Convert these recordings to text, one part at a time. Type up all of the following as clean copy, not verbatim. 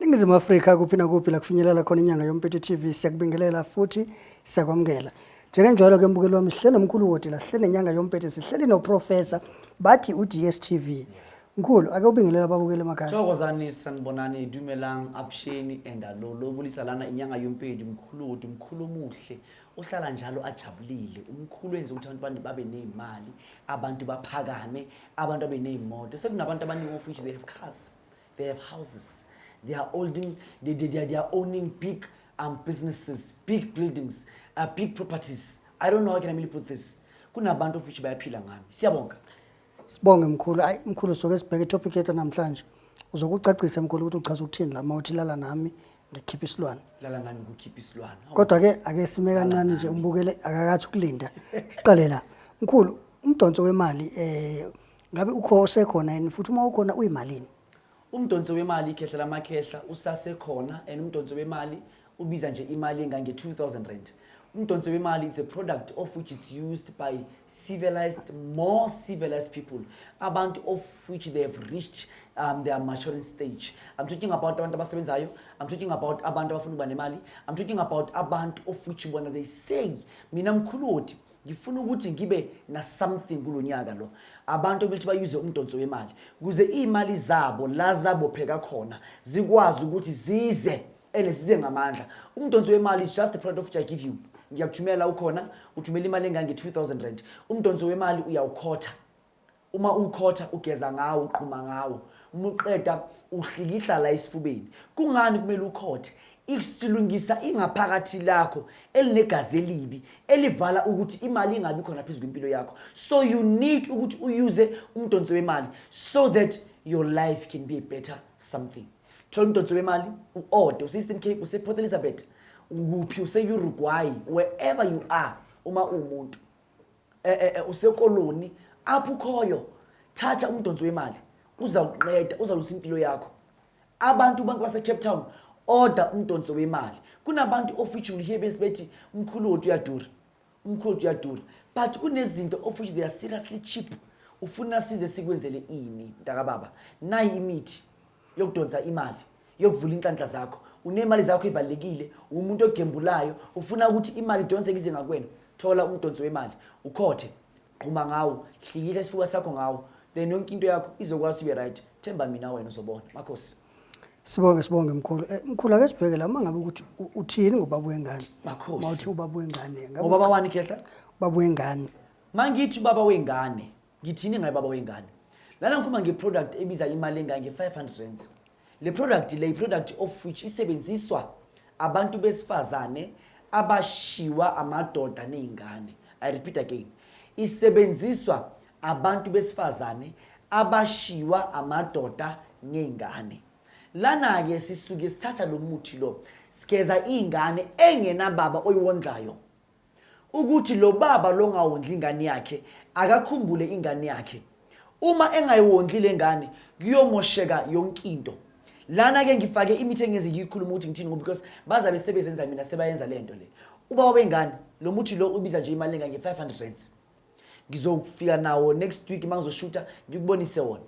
Ningizimu Afrika, kuphi nakuphi la kufinyelela khona inyanga yompethe TV, siyakubingelela futhi siyakwamukela. Njengenjalo ke, mbukeli wami, sihleli nomkhulu wodela, sihleli nenyanga yompethe, sihleli noprofessor bathi u-DSTV. Mkhulu, ake ubingelela ababukeli emakhaya. Thokozani, sanibonani, dumelang, avuxeni and alo lobulisa lana inyanga yompedi, mkhulu wethu, mkhulu omuhle ohlala njalo ajabulile, umkhulu enze ukuthi abantu babe ney'mali, abantu baphakame, abantu babe ney'moto. Sekunabantu abaningi of which they have cars, they have houses, they are holding, they are owning big businesses, big buildings, big properties. I don't know how can I really put this. Kunabantu of which bayaphila ngami. Siyabonga. Sibonge, mkhulu. Ayi mkhulu, soke sibheke itopic yethu namhlanje. Uzokucacisa, mkhulu, ukuthi uchaza ukuthini la mawuthi lala nami ngikhipha isilwane. Lala nami kukhipha isilwane. Kodwa ke ake sime kancane nje, umbukele akakathi ukulinda. Siqale la. Mkhulu, umdonso wemali ngabe ukho osekhona yini, futhi uma ukhona uyimalini? Umdonso wemali, ikhehla lamakhehla, usasekhona, and umdonso wemali ubiza nje imali engange-R2000. Umdonso wemali is a product of which it's used by civilized, more civilized people, abantu of which they have reached their maturing stage. I'm talking about abantu abasebenzayo, I'm talking about abantu abafuna ukuba nemali, I'm talking about abantu of which bona they say, "Mina mkhuludi, ngifuna ukuthi ngibe na something kulo nyaka lo." Abantu bethi bayuze umdonso wemali ukuze iy'mali zabo la zabopheka khona zikwazi ukuthi zize and zize ngamandla. Umdonso wemali is just a product of which I give you. Ngiyakuthumela, ukhona uthumela imali engange-R2000. Umdonso wemali uyawukhotha. Uma ukhotha, ugeza ngawo, uqhuma ngawo. Uma uqeda, uhlikihla la esifubeni. Kungani kumele ukhothe? Isilungisa ingaphakathi lakho elinegazi elibi elivala ukuthi imali ingabi khona phezu kwempilo yakho. So you need ukuthi uyuze umdonso wemali so that your life can be a better something. Thola umdonso wemali, u-order use-Eastern Cape, use-Port Elizabeth, ukuphi, use-Uruguay, wherever you are. Uma uwumuntu usekoloni apho ukhoyo, thatha umdonso wemali, uzawuqeda, uzalungisa impilo yakho. Abantu bonke base-Cape Town, order umdonso wemali. Kunabantu of which you will hear bese bethi, "Umkhulu wethu uyadura, umkhulu wethu uyadura," but kunezinto of which they are seriously cheap. Ufuna size sikwenzele ini, mntakababa? Nayi imithi yokudonsa imali, yokuvula inhlanhla zakho. Unemali zakho ivalekile, umuntu ogembulayo, ufuna ukuthi imali idonseke ize ngakwena, thola umdonso wemali, ukhothe, qhuma ngawo, hlikihla isifuba sakho ngawo, then yonke into yakho izokwazi ube right. Themba mina, wena uzobona, makhosi. Sibonge, sibonge mkhulu. Mkhulu, ake sibheke la, uma ngabe ukuthi uthini ngobaba wengane? Makhosi. Mawuthi ubaba wengane, ngabe Ubaba wani, khehla? Ubaba wengane. Mangithi ubaba wengane, ngithini ngaye baba wengane? Lana ngikhuluma nge-product ebiza imali engange-R500. Le product le, i-product of which isebenziswa abantu besifazane abashiwa amadoda ney'ngane. I repeat again, isebenziswa abantu besifazane abashiwa amadoda ney'ngane. Lana-ke sisuke sithatha lo muthi lo, sigeza iy'ngane engenababa oyiwondlayo, ukuthi lo baba lo ngawondli ingane yakhe akakhumbule ingane yakhe. Uma engayiwondli le ngane, kuyomosheka yonke into. Lana-ke ngifake imithi engeze ngiyikhuluma ukuthi ngithini ngoba because bazabe sebezenza mina, sebayenza le nto le. Ubaba wengane, lo muthi lo ubiza nje imali engange-R500. Ngizofika nawo next week uma ngizoshutha, ngikubonise wona.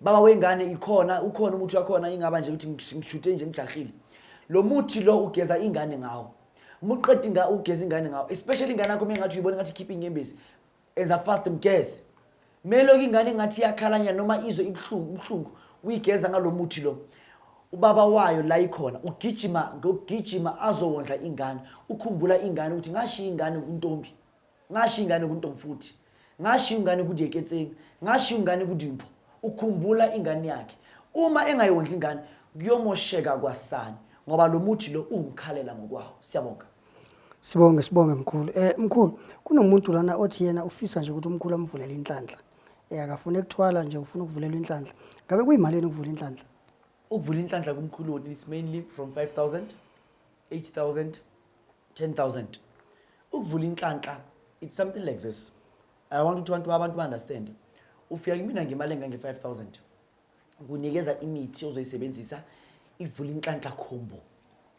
Baba wengane, ikhona, ukhona umuthi wakhona. Ingaba nje ukuthi ngishuthe nje ngijahile. Lo muthi lo ugeza ingane ngawo. Uma uqeda ugeza ingane ngawo, especially ingane yakho uma engathi uyibona ngathi ikhipha inyembezi, enza fast, mgeze. Mele ingane engathi iyakhalanya noma izwe ibuhlungu ubuhlungu, uyigeza ngalo muthi lo. Ubaba wayo la ikhona ugijima ngokugijima azowondla ingane. Ukhumbula ingane ukuthi ngashiya ingane kuntombi, ngashiya ingane kuntombi, futhi ngashiya ingane kudiyeketseni, ngashiya ingane kudimpho. Ukhumbula ingane yakhe. Uma engayondli ingane, kuyomosheka kwasani, ngoba lo muthi lo uwumkhalela ngokwawo. Siyabonga. Sibonge, sibonge mkhulu. Mkhulu, kunomuntu lana othi yena ufisa nje ukuthi umkhulu amvulele inhlanhla. Akafune ukuthwala nje, ufuna ukuvulelwa inhlanhla. Ngabe kuyimalini ukuvula inhlanhla? Ukuvula inhlanhla kumkhulu, it's mainly from 5000, 8000, 10,000 ukuvula inhlanhla. It's something like this. I want ukuthi abantu ba-understand. Ufika kumina ngemali engange-5000, kunikeza imithi ozoyisebenzisa ivula inhlanhla combo.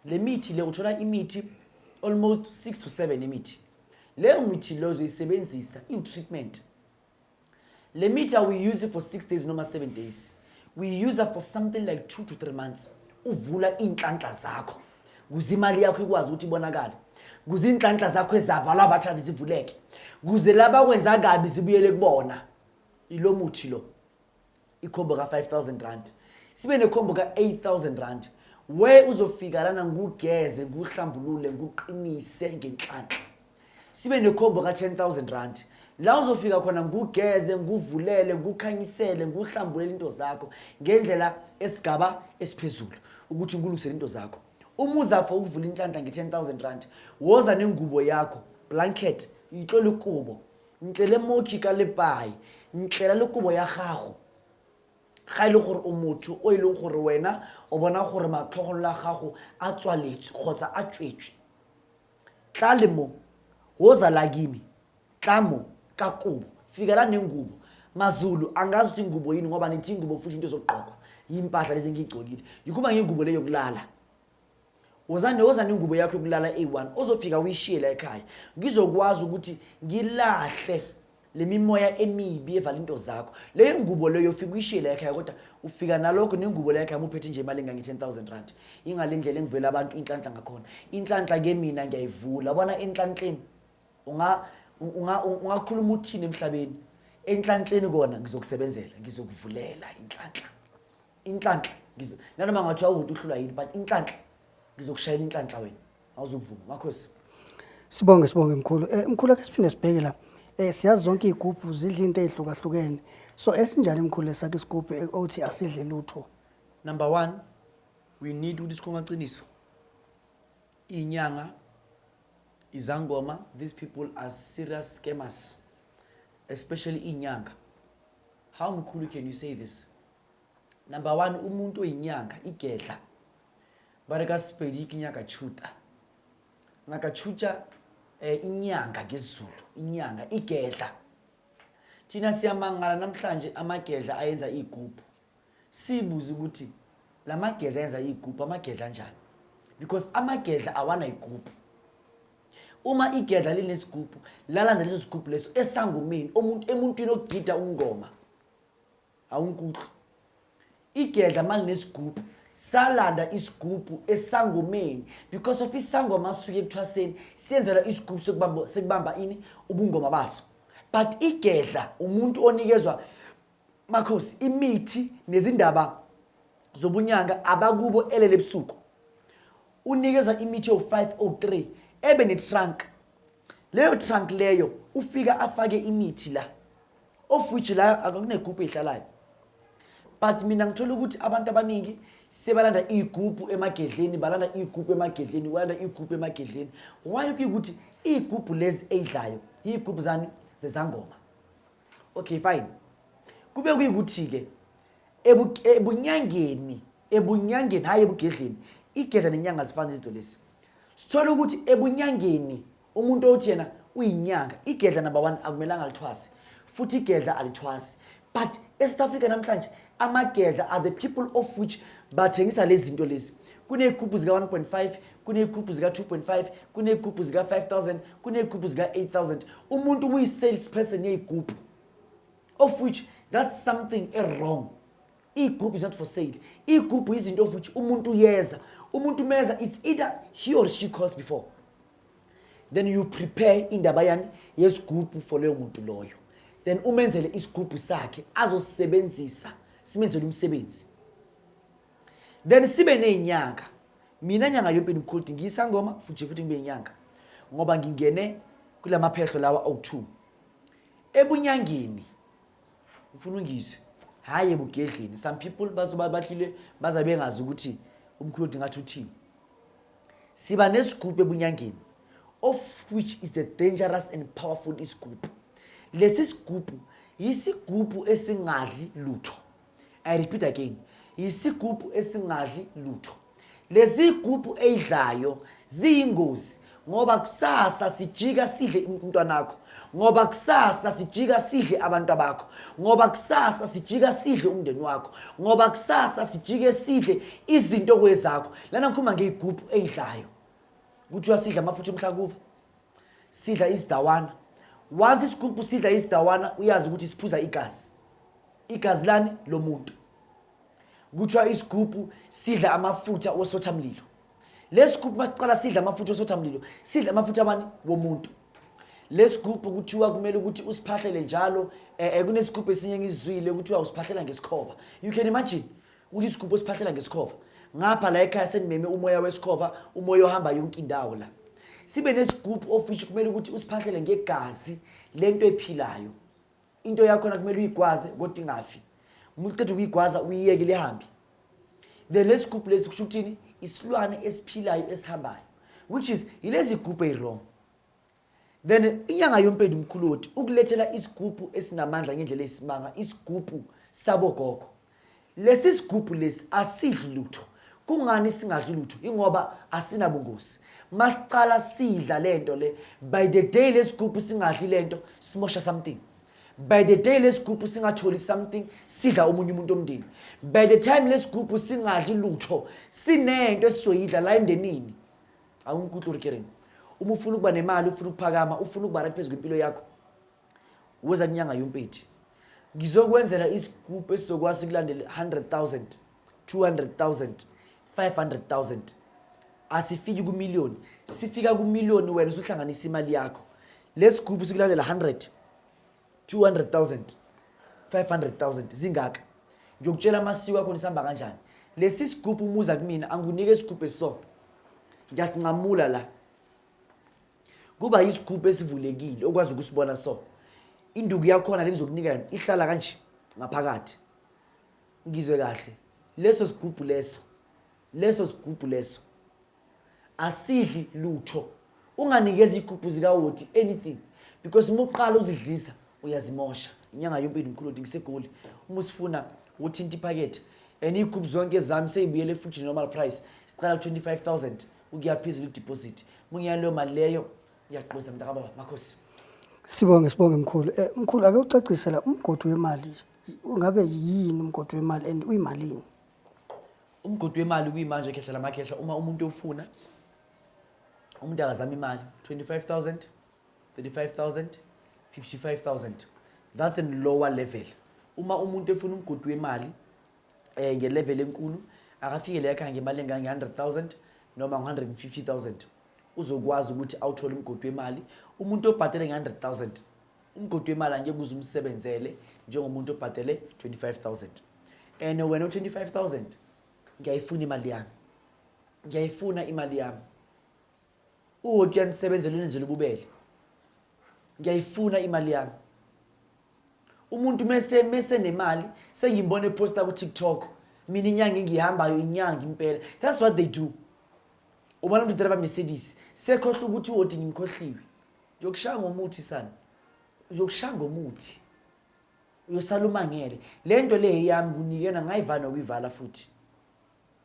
Le mithi le, uthola imithi almost 6 to 7 imithi. Leyo mithi leyo ozoyisebenzisa iwu-treatment. Le mithi we use it for 6 days noma 7 days. We use it for something like 2 to 3 months. Uvula iy'nhlanhla zakho kuze imali yakho ikwazi ukuthi ibonakale, kuze iy'nhlanhla zakho ezavalwa abathandi zivuleke, kuze labakwenza kabi zibuyele kubona. Ilo muthi lo, i-combo ka-5000 rand. Sibe ne-combo ka-8000 rand where uzofika lana ngugeze, nguhlambulule, nguqinise ngenhlanhla. Sibe ne-combo ka-10,000 rand la uzofika khona ngugeze, nguvulele, ngukhanyisele, nguhlambulele into zakho ngendlela esigaba esiphezulu ukuthi ngulungisele into zakho. Uma uzafa ukuvula inhlanhla nge-10,000 rand, woza nengubo yakho, blanket, itlole kubo ntle le moki ka lepai, ntlela le kobo ya gago. Ga e le gore o motho o e leng gore wena o bona gore matlhogonolo a gago a tswaletswe kgotsa a tswetswe, tla le mo, woza la kimi, tla mo ka kobo, fika la nengubo. MaZulu, angazi ukuthi ingubo yini, ngoba nithi ingubo futhi into ezogqokwa, yimpahla lezi engiyigcokile. Ngikhuluma ngengubo le yokulala. Wozani, wozani ingubo yakho yokulala eyi-one ozofika uyishiye la ekhaya, ngizokwazi ukuthi ngilahle le mimoya emibi evala into zakho. Leyo ngubo leyo ufika uyishiye la ekhaya, kodwa ufika nalokho nengubo la ekhaya muphethe nje imali engange-10,000 rand. Ingale ndlela engivela abantu inhlanhla ngakhona. Inhlanhla ke mina ngiyayivula. Bona enhlanhleni ungakhuluma uthini emhlabeni, enhlanhleni kona ngizokusebenzela, ngizokuvulela inhlanhla. Inhlanhla nanoma ngathiwa uwumuntu uhlulwa yini, but inhlanhla ngizokushayela inhlanhla wena awuzukuvuma, makhosi. Sibonge, sibonge mkhulu. Mkhulu, ake siphinde sibheke la. Siyazi zonke iy'gubhu zidla into ey'hlukahlukene. So esinjani mkhulu lesakhe isigubhu othi asidle lutho? Number one, we need ukuthi sikhuluma qiniso. Iy'nyanga, izangoma, these people are serious scammers, especially iy'nyanga. How mkhulu can you say this? Number one, umuntu oyinyanga, igedla, ba re ka Sepedi ke nyaka tšhuta, ngaka tšhutša, inyanga ngesiZulu, inyanga igedla. Thina siyamangala namhlanje amagedla ayenza iy'gubhu, sibuze ukuthi la magedla ayenza iy'gubhu amagedla anjani, because amagedla awana igubhu. Uma igedla linesigubhu, lalanda leso sigubhu leso esangomeni, emuntwini ogida umngoma. Awunkuhlu. Igedla malinesigubhu, salanda isigubhu esangomeni, because of isangoma sisuke ekuthwaseni siyenzela isigubhu sekubamba ini ubungoma baso. But igedla umuntu onikezwa makhosi imithi nezindaba zobunyanga abakubo elele ebusuku, unikezwa imithi ewu-5 owu-3 ebe ne-trunk. Leyo trunk leyo ufika afake imithi la, of which la akunegubhu eyihlalayo. But mina ngithola ukuthi abantu abaningi sebalanda iy'gubhu emagedleni, balanda iy'gubhu emagedleni, balanda iy'gubhu emagedleni. Why? Kuyikuthi iy'gubhu lezi eyidlayo iy'gubhu zani? Zezangoma. Okay, fine. Kube kuyikuthi-ke ebunyangeni, ebunyangeni, hhayi ebugedleni, igedla nenyanga zifana izinto lezi. Sithola ukuthi ebunyangeni umuntu othi yena uyinyanga, igedla number one akumelanga alithwase, futhi igedla alithwasi. But eSouth Africa namhlanje amagedla are the people of which bathengisa lezi zinto lezi. Kuney'gubhu zika-1.5, kuney'gubhu zika-2.5, kuney'gubhu zika-5000, kuney'gubhu zika-8000. Umuntu uyi-sales person yey'gubhu, of which that's something wrong. Igubhu is not for sale. Igubhu izinto of which umuntu uyeza, umuntu meza, it's either he or she calls before, then you prepare indaba yani yesigubhu for leyo muntu loyo, then umenzele isigubhu sakhe azosisebenzisa, simenzele umsebenzi. Then sibe ney'nyanga. Mina nyanga yompini mkhulu, ngiyisangoma futhi futhi ngibe inyanga, ngoba ngingene kulamaphehlo lawa awu-2 ebunyangeni. Ufuna ungizwe, hhayi ebugedleni. Some people bazoba bahlile bazabe bengazi ukuthi umkhulu ngathi uthini. Siba nesigubhu ebunyangeni, of which is the dangerous and powerful isigubhu. Lesi sigubhu yisigubhu esingadli lutho. I repeat again, yisigubhu esingadli lutho. Lezi gubhu eyidlayo ziyingozi, ngoba kusasa sijika sidle umntwanakho, ngoba kusasa sijika sidle abantu abakho, ngoba kusasa sijika sidle umndeni wakho, ngoba kusasa sijike sidle izinto kwezakho. Lana ngikhuluma ngey'gubhu eyidlayo, kuthiwa sidla amafutha omhlakuva, sidla isidawana. Once isigubhu sidla isidawana, uyazi ukuthi siphuza igazi. Igazi lani? Lomuntu. Kuthiwa isigubhu sidla amafutha wosothamlilo. Lesigubhu masiqala sidla amafutha osothamlilo, sidla amafutha abani womuntu. Lesigubhu kuthiwa kumele ukuthi usiphahlele njalo. Kunesigubhu esinye ngizwile kuthiwa usiphahlela ngesikhova. You can imagine ukuthi isigubhu osiphahlela ngesikhova. Ngapha la ekhaya senimeme umoya wesikhova, umoya ohamba yonke indawo la. Sibe nesigubhu of which kumele ukuthi usiphahlele ngegazi lento ephilayo. Into yakhona kumele uyigwaze kodwa ingafi. Uma uqeda ukuyigwaza uyiyeke lihambe. Then lesigubhu lesi kusho ukuthini? Isilwane esiphilayo esihambayo, which is yilezi gubhu eyi-wrong. Then inyanga yompedi umkhuloti ukulethela isigubhu esinamandla ngendlela eyisimanga, isigubhu sabogogo. Lesi sigubhu lesi asidli lutho. Kungani singadli lutho? Ingoba asinabungozi. Masicala sidla lento le, by the day lesigubhu singadli lento, simosha something. By the day lesigubhu singatholi something, sidla omunye umuntu omndeni. By the time lesigubhu singadli lutho, sinento esizoyidla la emndenini. Awunkutlo rikereni. Uma ufuna ukuba nemali, ufuna ukuphakama, ufuna ukuba right phezu kwempilo yakho, woza kunyanga yompedi. Ngizokwenzela isigubhu esizokwazi kulandela 100,000, 200,000, 500,000. Asifiki kumiliyoni, sifika kumiliyoni wena usuhlanganisa imali yakho. Lesigubhu sikulandela 100, 200,000, 500,000 zingaka. Ngiyokutshela amasiko akho nisihamba kanjani. Lesi sigubhu umuza kumina angikunike isigubhu esiso. Ngiyasinqamula la. Kuba isigubhu esivulekile okwazi ukusibona so. Induku yakhona lengizokunika yona ihlala kanje ngaphakathi. Ngizwe kahle. Leso sigubhu leso. Leso sigubhu leso. Asidli lutho. Unganikeza igubhu zikawoti anything because uma uqala uzidlisa uyazimosha. Inyanga yompilo mkhulu uthi ngisegoli. Uma usifuna uthinta iphakethe. And igubhu zonke zami seyibuyele futhi normal price. Siqala ku 25,000 ukuya phezulu deposit. Mungiya leyo mali leyo iyaqoza mntakababa makhosi. Sibonge, sibonge mkhulu. Mkhulu ake ucacise la umgodi wemali. Ungabe yini umgodi wemali and uyimalini? Umgodi wemali kuyimanje khehla lamakhehla, uma umuntu ufuna umuntu akazama imali 25,000, 35,000, 55,000, that's in lower level. Uma umuntu efuna umgodi wemali ngelevel enkulu, akafike la ekhaya ngemali engange 100,000 noma 150,000, uzokwazi ukuthi awuthole umgodi wemali. Umuntu obhadele nge-100,000 umgodi wemali angeke uze umsebenzele njengomuntu obhadele 25,000. And wena u-25,000 ngiyayifuna imali yami, ngiyayifuna imali yami. Uwoti uyanisebenzela unenzela ububele, ngiyayifuna imali yami. Umuntu mese nemali sengimbona eposta ku TikTok, mina inyanga engihambayo inyanga impela. That's what they do. Ubona umuntu driver Mercedes sekhohlwa ukuthi uwoti ngimkhohliwe. Ngiyokushaya ngomuthi sana, uyokushaya ngomuthi, uyosala umangele. Le nto le yami kunikena ngayivala nokuyivala futhi.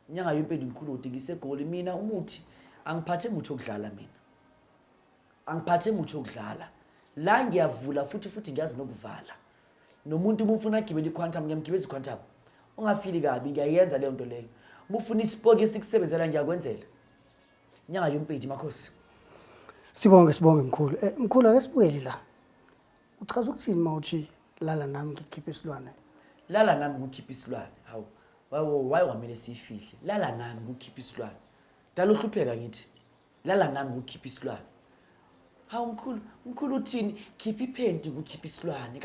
Inyanga yompedi mkhulu uthi ngisegoli mina umuthi angiphathe muthi okudlala mina. Angiphathe muthi okudlala. La ngiyavula futhi ngiyazi nokuvala. Nomuntu uma ufuna agibele iquantum ngiyamgibeza iquantum. Ungafili kabi ngiyayenza leyo nto leyo. Uma ufuna isipoki esikusebenzela ngiyakwenzela. Inyanga yompedi makhosi. Sibonge, sibonge mkhulu. Mkhulu ake sibuyele la. Uchaza ukuthini mawuthi lala nami ngikhiphe isilwane? Lala nami ngikhiphe isilwane. Hawu. Why kwamele sifihle? Lala nami ngikhiphe isilwane. Dala uhlupheka ngithi. Lala nami ngikhiphe isilwane. Hawu mkhulu, mkhulu uthini? Khipha iphenti ngikhiphe isilwane.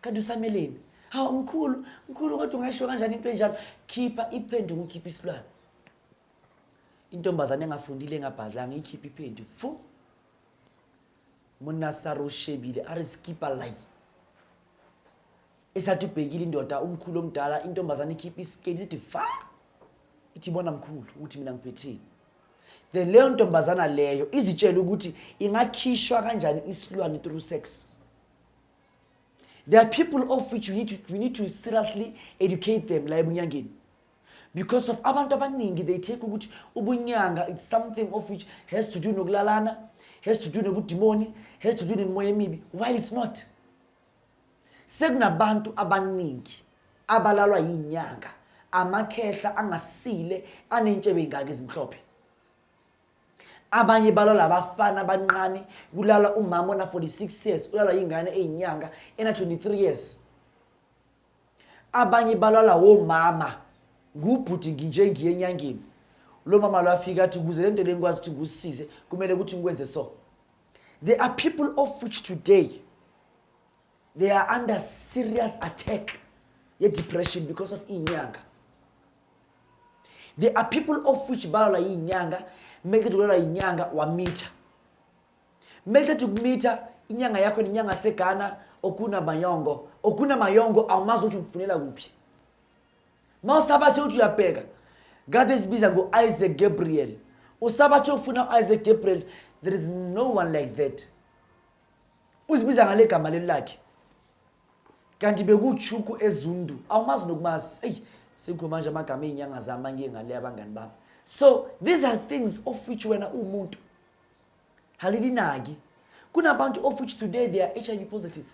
Kanti usameleni? Hawu mkhulu, mkhulu kodwa ungasho kanjani into enjalo? Khipha iphenti ngikhiphe isilwane. Intombazane engafundile engabhadlanga ikhipha iphenti. Fu. Monna saro shebile a re skipa lai. Esathi ubhekile indoda umkhulu omdala intombazane ikhipha isiketi ithi fa. Ithi bona mkhulu ukuthi mina ngiphetheni. Then leyo ntombazana leyo izitshela ukuthi ingakhishwa kanjani isilwane through sex. There are people of which we need to seriously educate them la ebunyangeni. Because of abantu abaningi they take ukuthi ubunyanga it's something of which has to do nokulalana, has to do nobudimoni, has to do nemimoya emibi, while it's not. Sekunabantu abaningi abalalwa yinyanga, amakhehla angasile anentshebe ingaka ezimhlophe. Abanye balala abafana abancane, kulala umama ona 46 years, ulala ingane eyinyanga ena 23 years. Abanye balala womama Ngubhuti nginje ngiye enyangeni. Lo mama lo afika athi ukuze lento le ngikwazi ukuthi ngikusize kumele ukuthi ngikwenze so. There are people of which today they are under serious attack ye-depression because of iy'nyanga. There are people of which balwa yinyanga, mekade kulwa yinyanga wamitha. Mekade ukumitha inyanga yakho nenyanga seGhana okuna mayongo, okuna mayongo awumazi ukuthi ukufunela kuphi. Mawusabathe uthi uyabheka kade sibiza ngo-Isaac Gabriel. Usabathe ufuna u-Isaac Gabriel, there is no one like that. Uzibiza ngale gama leli lakhe. Kanti bekuchuku ezundu, awumazi nokumazi. Eyi, sekho manje amagama ey'nyanga zami angiye ngale abangani bami. So these are things of which wena uwumuntu halidinaki. Kunabantu of which today they are HIV positive.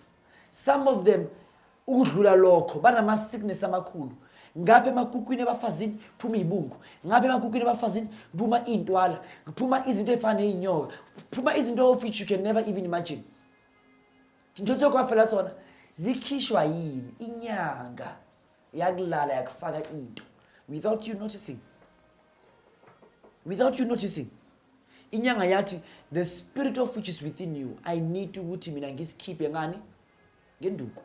Some of them ukudlula lokho banama sickness amakhulu. Ngapha emakukwini ebafazini kuphuma izibungu, ngapha emakukwini ebafazini kuphuma iy'ntwala, kuphuma izinto ey'fana ney'nyoka, kuphuma izinto of which you can never even imagine. Dintho tseo kaofela tsona zikhishwa yini? Inyanga yakulala yakufaka into without you noticing. Without you noticing. Inyanga yathi the spirit of which is within you, I need ukuthi mina ngisikhiphe ngani? Ngenduku.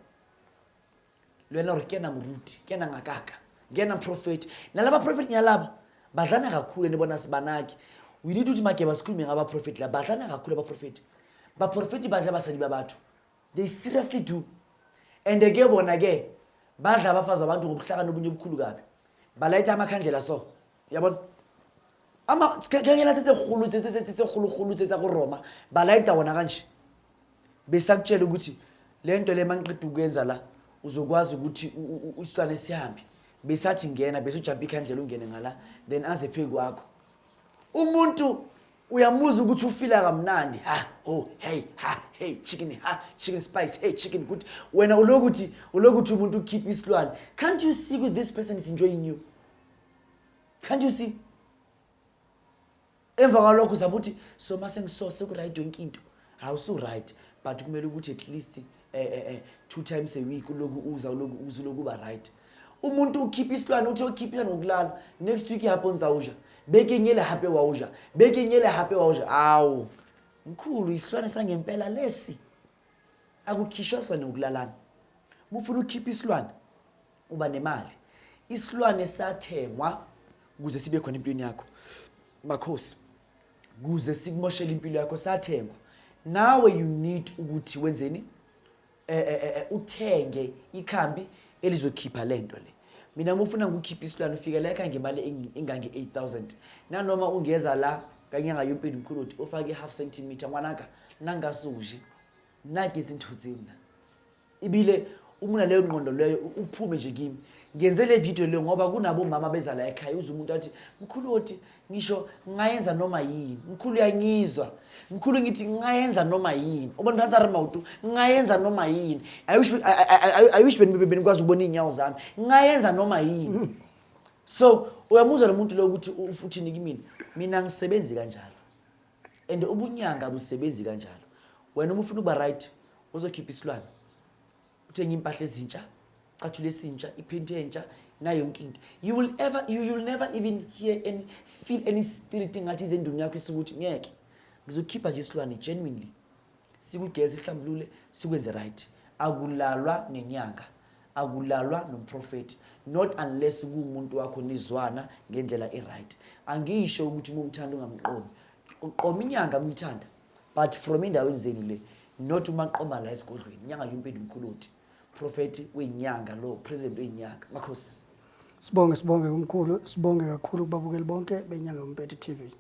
Lwena uri kena moruti, kena ngakaka, kena prophet. Nalaba prophet nyalaba badlana kakhulu nibona sibanaki. We need ukuthi mageba sikhulume ngaba prophet la badlana kakhulu aba prophet. Ba prophet badla basadi ba batho. They seriously do. And ke bona ke badla abafazi abantu ngobuhlakani obunye obukhulu kabi. Balayitha amakhandlela so. Yabona? Ama khandlela tse kgolo tse tse tse kgolo kgolo tse tsa go Roma balayita wona kanje. Besakutshela ukuthi le nto le mangiqeda ukuyenza la uzokwazi ukuthi isilwane sihambe. Besathi ngena bese ujump ikhandlela ungene ngala then aze phezu kwakho. Umuntu uyamuzwa ukuthi ufila kamnandi, ha oh hey ha hey chicken, ha chicken spice, hey chicken good. Wena ulokuthi umuntu ukhipha isilwane. Can't you see ukuthi this person is enjoying you? Can't you see? Emva kwalokho uzabe uthi so mase ngisose ku right yonke into. Awusu right but kumele ukuthi at least 2 times a week uloku uza uloku uza uloku ba right. Umuntu ukhipha isilwane uthi ukhipha ngokulala next week happens awuja. Beke nyele hape wawuja. Beke nyele hape wawuja. Awu. Mkhulu isilwane sangempela lesi. Akukhishwa silwane ngokulalana. Mufuna ukukhipha isilwane uba nemali. Isilwane sathengwa ukuze sibe khona empilweni yakho. Makhosi, kuze sikumoshele impilo yakho sathengwa. Nawe you need ukuthi wenzeni? Uthenge ikhambi elizokhipha lento le. Mina ngifuna ukukhipha isilwane ufike la ekhaya ngemali engange 8000. Nanoma ungeza la kanyanga yompilo mkhulu uthi ufake half centimeter ngwanaka nangasuje. Nake izinto zina. Ibile umuna leyo ngqondo leyo uphume nje kimi. Ngenze le video leyo ngoba kunabo mama beza la ekhaya uze umuntu athi mkhulu othi ngisho ngayenza noma yini. Mkhulu uyangizwa. Mkhulu ngithi ngayenza noma yini. Ubona phansi ari mawutu ngayenza noma yini. I wish I wish benikwazi ukubona inyawo zami. Ngayenza noma yini. So uyamuzwa lo muntu lo ukuthi uthini kimi. Mina ngisebenzi kanjalo. And ubunyanga busebenzi kanjalo. Wena uma ufuna ukuba right uzokhipha isilwane. Uthenge impahla ezintsha, icathulo esintsha, iphenti entsha nayo yonke into. You will ever you will never even hear any feel any spirit ngathi izendunu yakho isukuthi ngeke. Ngizokhipha nje isilwane genuinely. Sikugeze sihlambulule sikwenze right. Akulalwa nenyanga, akulalwa nomprofeti not unless kuwumuntu wakho nizwana ngendlela e-right. Angisho ukuthi uma umthanda ungamqomi. Uqoma inyanga umthanda but from indaweni zenu le not umaqoma la esigodlweni. Inyanga yompilo mkhuluti. Prophet wenyanga lo, president wenyanga. Makhosi. Sibonge kumkhulu, sibonge kakhulu kubabukeli bonke benyanga yompethu TV.